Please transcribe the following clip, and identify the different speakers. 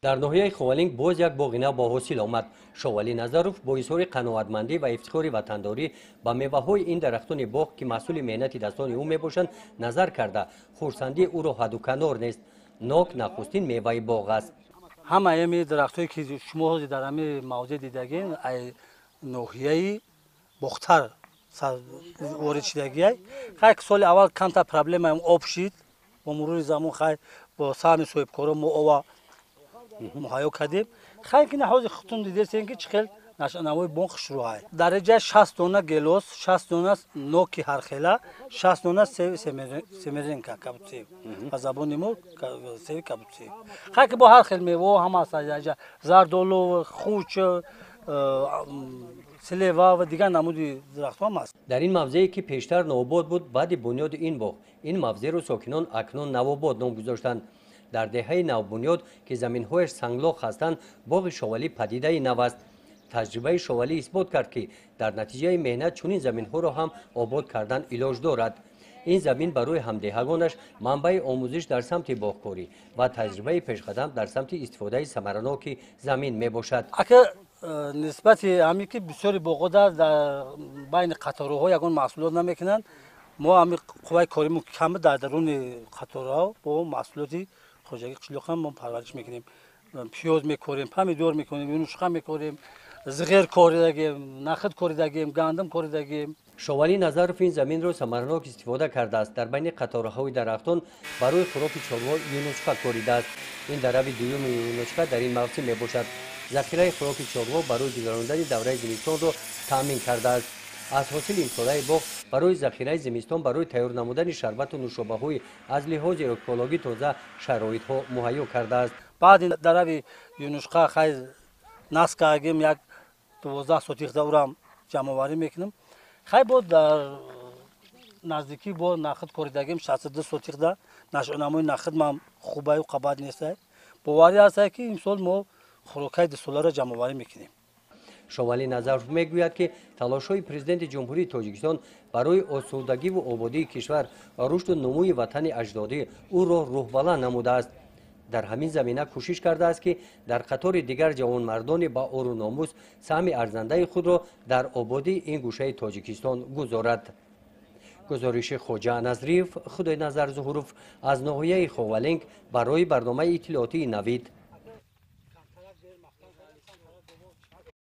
Speaker 1: Дар ноҳияи Ховалинг боз як боғи нав бо ҳосил омад. Шовалӣ Назаров бо изҳори қаноатмандӣ ва ифтихори ватандорӣ ба меваҳои ин дарахтони боғ, ки маҳсули меҳнати дастони ӯ мебошанд, назар карда, хурсандии ӯро ҳадду канор нест. Нок нахустин меваи боғ аст.
Speaker 2: Ҳамаи ами дарахтҳое, ки шумо ҳозир дар ҳами мавзеъ дидагин, ай ноҳияи Бохтар ворид шидагиай. Хай, соли аввал камтар проблемаам об шид, бо мурури замон, хай, бо саҳми соҳибкоро мо ова муҳайё кардем. Хай, ки ҳозир худтун дидесен, ки чӣ хел нашъунамои боғ хушрӯҳай. Дараҷаи 60 дона гелос, 60 дона ноки ҳархела, 60 дона севи семеренко кабудсев, ба забони мо севи кабудсев. Хай, ки бо ҳар хел меваҳо ҳама аст дараҷа: зардолу, хуч, слива ва дигар намуди дарахтҳо ҳам аст.
Speaker 1: Дар ин мавзее, ки пештар нообод буд, баъди бунёди ин боғ ин мавзеъро сокинон акнун Навобод ном гузоштанд. Дар деҳаи Навбунёд, ки заминҳояш санглох ҳастанд, боғи Шовалӣ падидаи нав аст. Таҷрибаи Шовалӣ исбот кард, ки дар натиҷаи меҳнат чунин заминҳоро ҳам обод кардан илоҷ дорад. Ин замин барои ҳамдеҳагонаш манбаи омӯзиш дар самти боғкорӣ ва таҷрибаи пешқадам дар самти истифодаи самараноки замин мебошад.
Speaker 2: Ака, нисбати ҳамин ки бисёри боғҳо дар байни қатораҳо ягон маҳсулот намекунанд, мо ҳами қувваи коримон кам, дар даруни қатораҳо бо маҳсулоти хоҷагии қишлоқам мо парвариш мекунем: пиёз мекорем, помидор мекунем, юнучқа мекорем, зиғер коридагем, нахид коридагем, гандум коридагем.
Speaker 1: Шовалӣ Назаров ин заминро самаранок истифода кардааст. Дар байни қатораҳои дарахтон барои хӯроки чорво юнучқа коридааст. Ин дарави дуюми юнучқа дар ин мавсим мебошад. Захираи хӯроки чорво барои гузарондани давраи зимистонро таъмин кардааст. Аз ҳосили имсолаи боғ барои захираи зимистон, барои тайёр намудани шарбату нӯшобаҳои аз лиҳози экологӣ тоза шароитҳо муҳайё кардааст.
Speaker 2: Баъди дарави юнучқа, хай, насб кардагим, як 12 сотихда урам ҷамъоварӣ мекунем. Хай, бо дар наздикӣ бо нахид коридагим, 62 сотихда. Нашъунамои нахид мам хубаю қабат нестай. Боварӣ ҳастае, ки имсол мо хӯрокаи дусоларо ҷамъоварӣ мекунем.
Speaker 1: Шовалӣ Назаров мегӯяд, ки талошҳои Президенти Ҷумҳурии Тоҷикистон барои осудагиву ободии кишвар ва рушду нумӯи ватани аҷдодӣ ӯро рӯҳбаланд намудааст. Дар ҳамин замина кӯшиш кардааст, ки дар қатори дигар ҷавонмардони ба ору номус саҳми арзандаи худро дар ободии ин гӯшаи Тоҷикистон гузорад. Гузориши Хоҷа Назриев, Худойназар Зуҳуров аз ноҳияи Ховалинг барои барномаи иттилоотии Навид.